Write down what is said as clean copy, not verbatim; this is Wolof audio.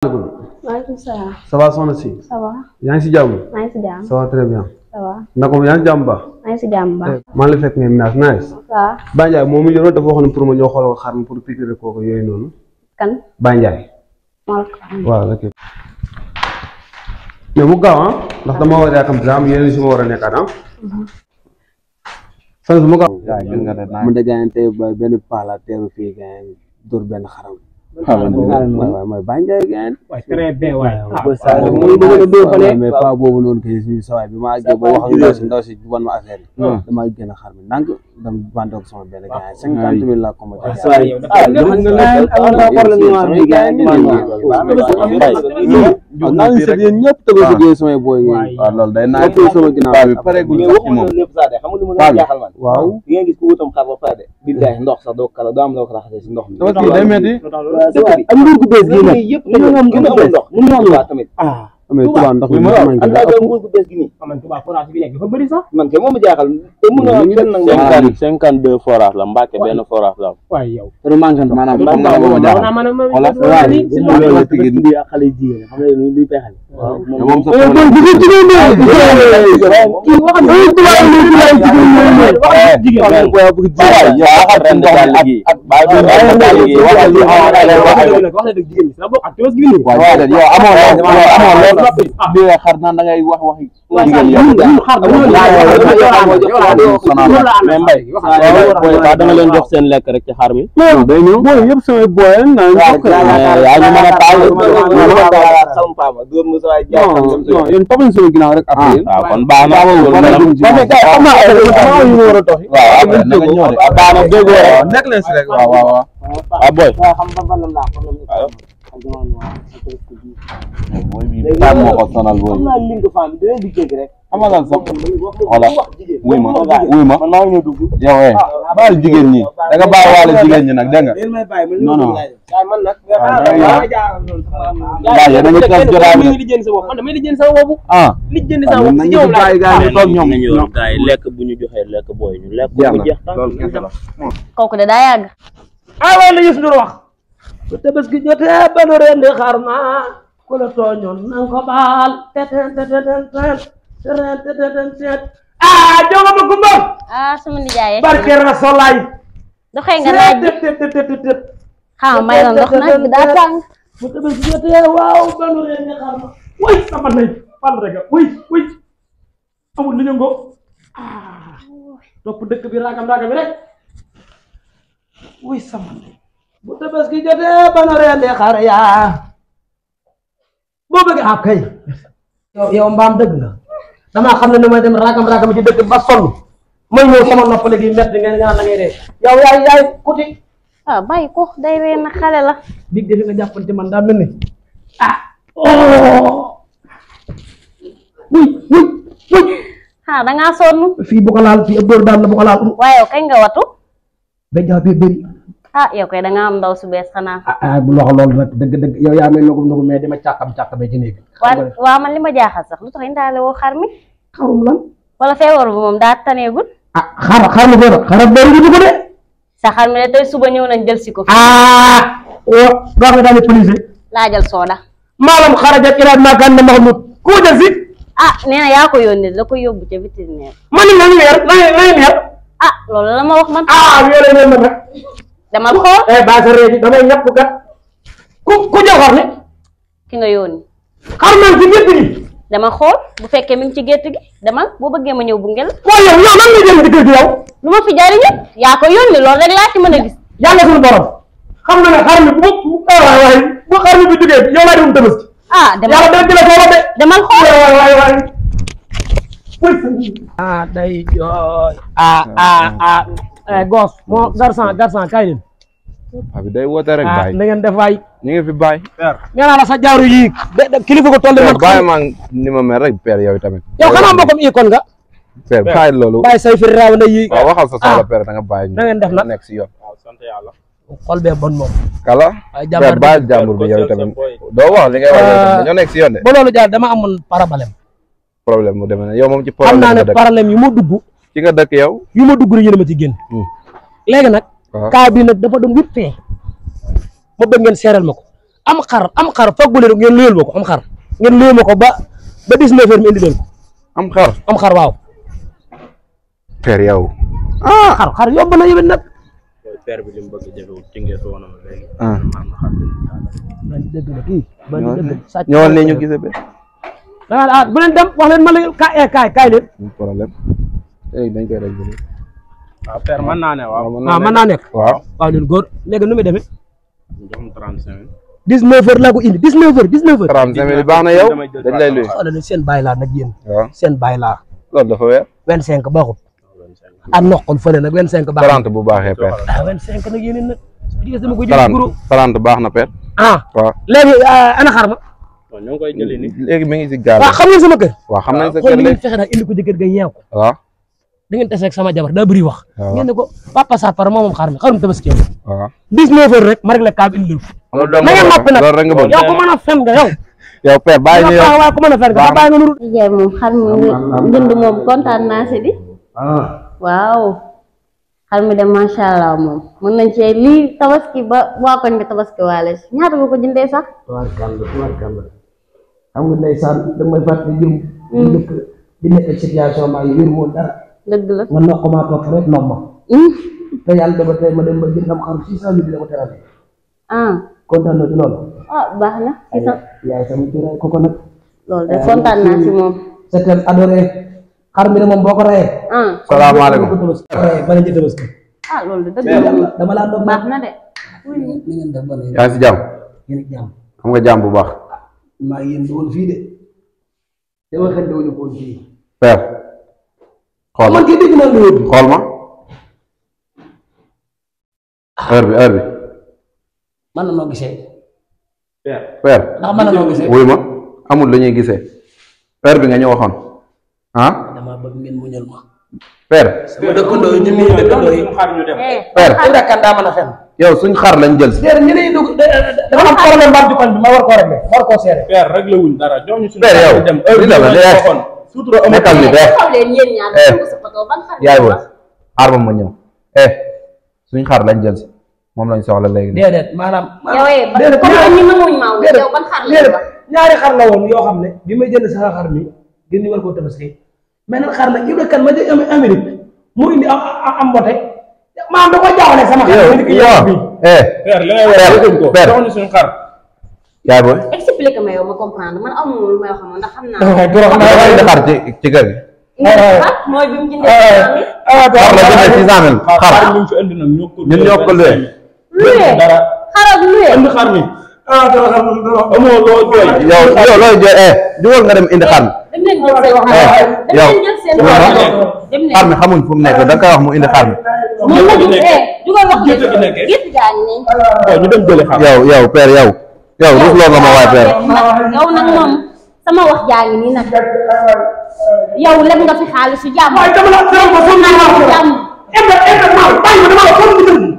Maaleykum salaam. Ça va soxna si. Ça va. yaa ngi si jàmm. maa ngi si jàmm. ça va très bien. Ça va. naka yaa ngi jàmm ba. maa ngi si jàmm ba. maa ngi la fekk ngeen naaf nice. waaw. Baye Ndiaye moom mu yoroon dafa waxoon ne pour ma ñëw xoolal xar mi pour piqûre kooku yooyu noonu. kan. Baye Ndiaye. waaw ok. mais mu gaaw ah ndax dama war a yaakaar am yeneen si ma war a nekkaat ah. sant mu gaaw. mu de gaañ tey benn paa la teeru fii gaañ dóor benn xaram. waaw mooy Baye Ndiaye gaañ. waaw très bien waay. mais pas boobu noonu kay suñu sawaay bi ma àggee ba wax ak ndaw si wan ma affaire yi. damaa génn xar mi ndànk dama bandoog sama benn gaañ 50,000 la ko ma ñëpp tëgg si samay booy yi. waaw loolu day naa sama ginnaaw bi pare guñ sax ci moom. waaw di nga gis ku wutam xar ba pare de billahi ndox sax doo kala doo am loo ko raxasee si ndox mi. dama kii day metti. ak nguur gu bees gi nii yëpp dañoo am ndox mun na am tamit. mais Touba ndox mi am naa doon nguur gu bees gi nii. man Touba forage bi nekk dafa bëri sax. man kay moom a jaaxal te mënoo am benn nag. 52 forage la Mbacke benn forage la. waaye yow. te manqué ndox maanaam xam nga moom a jaaxal xale jigéen xam nga luy pexal. waaw moom sax xar naan da ngay wax waxi da nga leen jox seen lekk rek ci xar mi day ñëw booy yëpp samay booy na yaa ñu mën a taal non yéen topp nañ sama ginnaaw rek après waaw kon baax na nekk leen si rek waaw waaw waaw boy boy bi tam moo ko sonal boy amagal sax wala wuy ma yow baal jigéen ñi da nga baal wala jigéen ñi nag dégg nga non non waaye da nga tas jotaay bi lijjën sa bopp man damay lijjën sa bopp lijjën sa bopp nañu gaay gaay toog ñoom gaay lekk bu ñu joxee lekk booy ñu lekk bu jeex loolu kese la kooku de daa yàgg. waaw la Youssou Ndour wax. bu tabaski jotee ba nu rendi xar ma ku la tooñoon na nga ko baal jonga ma kumba sama nijaay. barke Rasulaay. doxee nga naaj bi xaaral may la ndox naaj bi daa tàng. bu tabaski jotee waaw ba nu rendi xar ma way sama nay fan rek way amul lu ñëngo topp dëkk bi raagam bi rek way sama nay bu tabaski jotee ba nu rendi xar yaa boo bëgg kay yow mbaam dëgg nga damaa xam ne ni may dem raagam ci dëkk ba sonn may ñëw sama noppale gi métti ngeen ñaan la ngay dee yow yaay kuti bàyyi ko day ree na xale la. big defi nga jàppante man daa mel ni da ngaa sonn. fii bu ko laal fii ëpp dóor daan na bu ko laal waaye yow kañ nga watu. ba jaa bi bëri yow kay da nga am ndaw su bees xanaa. bu loxo loolu nag dëgg yow yaa may nugum mais dama càkkam ci néeg bi. waaw man li ma jaaxal sax lu tax indaale woo xar mi. xarum lan. wala feebar bi moom daa taneegul. xar mi feebar xaram bëri gi ko de. sa xar mi de tey suba ñëw nañ jël si ko. doo xam ne daal di police. laajal sooda. maalam xarajat iraad maa kan na Mahmoud ku jël si. nee na yaa ko yónnee la ko yóbbu ca vétérinaire. man ni lan weer. loolu la ma wax man. yooyu la nag. demal xool. baa sa réew damay ñàpp kat ku jël xar ne. ki nga yónni. xar man ci gétt gi. dama xool bu fekkee mi ngi ci gétt gi demal boo bëggee ma ñëw bu ngel. waaye yow nan nga jël ci kër gi yow. lu ma fi jariñu yaa ko yónni loolu rek laa ci mën a gis. yàlla suñu borom xam na ne xar mi bu xar mi bu jógee yow laa dem tabaski. demal yàlla dina jëlee foofa de. demal xool. waay. day jooy gos moo garçon kay leen abi day woote rek baay na ngeen def waay ñu ngi fi baay nee naa la sa jaaru yi kilifa ko toll man baay maa ni ma mel rek père yow tamit yow xanaa mbokkam ikon nga père bàyyi loolu bàyyi say firi raaw na yi waaw waxal sa soxla père da nga bàyyi na ngeen def nag nekk si yoon waaw sant yàlla xol bee bon moom kala père bàyyi jàmbur bi yow tamit doo wax li ngay wax dañoo nekk si yoon de ba loolu jaar dama amoon problème mu demee yow moom ci xam naa ne problème yu ma dugg ci nga dëkk yow yu ma dugg rek yéen a ma ci génn léegi nag kaa bi nag dafa doon wut fee ma bëgg ngeen seeral ma ko am xar foog bu leen ngeen luyul ma ko am xar ngeen luyul ma ko ba 19 heures mi indi leen ko am xar waaw père yow xar yomb na yëwét nag père bi li mu bëgg jëfewul ci ngeen woon na léegi man dëgg la kii man dëgg sàcc ñëwal ne ñu gisee be bu leen dem wax leen ma la kaay leen problème léegi dañ koy rek waaw père mën naa ne waaw mën naa nekk waaw leen góor léegi nu muy demee jox ma 35 19 heures laa ko indi 19 heures 35 baax na yow dañ lay luy xoolal seen bàyyi laa nag yéen waaw seen bàyyi laa loolu dafa weer 25 baaxul ak noqul fële nag 25 baax 30 bu baaxee père 25 nag yéen nag gis dama ko jël guro 30 baax na père waaw léegi ana xar ma ñoo ngi koy jëli ni léegi mi ngi si gaal waaw xam ngeen sama kër waaw xam nañ sa xool kër ni ngeen léegi fexe nag indi ko ci kër ga yeew ko waaw da ngeen tase ak sama jabar daa bëri wax ngeen ne ko papa Safara moom xar mi xarum tabaski waaw 19 heures rek ma rek la kaab indi ko na ngeen noppi nag loolu rek nga bëgg yow ko mën a fen nga yow yow père bàyyi ñu yow waaw ko mën a fen nga bàyyi nga nuru Ndiaye moom xar mi njënd moom kontaan naa si di waaw xar mi de macha allah moom mën nañ cee lii tabaski ba waa koñ bi tabaski waale si ñaata nga ko jëndee sax tubaarkàlla xam nga ndeysaan da may fàttali jëm dëkk di nekk situation maa ngi wér moom dara dëgg la nga noq maa toog rek nopp ma te yàlla dama tey ma dem ba jënd am xar 600 mille dama teral kontaan na ci loolu baax na si sax yaay sama juraay koko nag loolu de kontaan naa si moom c'est adoré xar mi ne moom boo ko reyee salaamaaleykum ba nañ ci tabaski loolu de dëgg la dama laa nopp baax na de ni ngeen def ba ne yaa ngi si jàmm yéen jàmm xam nga jàmm bu baax maa ngi yéen di woon fii de dama xel de wuñu ko woon fii père xool man kii dégg naa lu yóbbu xool ma heure bi man na noo gisee père ndax man na noo gisee wuy ma amul lu ñuy gisee père bi nga ñu waxoon dama bëgg ngeen muñal ma père sama dëkkandoo yi ñu nii dëkkandoo yi xar ñu dem père ay dakkan daa mën a fen yow suñ xar lañ jël si déedéet ñu ne dugg dafa am problème baam ci koñ bi ma war koo réglé war koo seere père réglé wuñ dara jox ñu suñu père yow dem li la la de sutura nekkal ni de xaw leen yéen ñaar ko sa photo ban xar yaay booy xaar ba ma ñëw suñ xar lañ jël si moom lañ soxla léegi déedéet maanaam yow comme ñi mënuñ maaw ni yow ban xar la wax ñaari xar la woon yoo xam ne bi may jënd sa xar mi gën ñu war koo tabaski mais nag xar nag Ibra Kane ma jël Amérique mu indi am mbote maanaam da ko jaawale sama xar père li ngay wax dëgg ko jox ñu suñu xar yaay booy explique ma yow ma comprendre man amul lu may wax ndax xam naa dafa indi xar ci kër gi xar mooy bi mu jëndee xar la jëndee 600 000 xar ñu fi indi nag ñun ñoo ko luwee luye dara xar ak luye indi xar mi amoo loo jooy yow looy jooy dugal nga dem indi xar mi dem leen jël seen yow xar dem xar mi xamuñ fu mu nekk da nga koy wax mu indi xar mi moom la dugal wax Gerte gi nekkee. gerte gaa ngi nii ñu dem jëli xar yow père yow rusloo nga ma waay père yow nag moom sama wax jaa ngi nii nag yow leb nga fi xaalisu jàmm waaye dama la jàmm jàmm dama la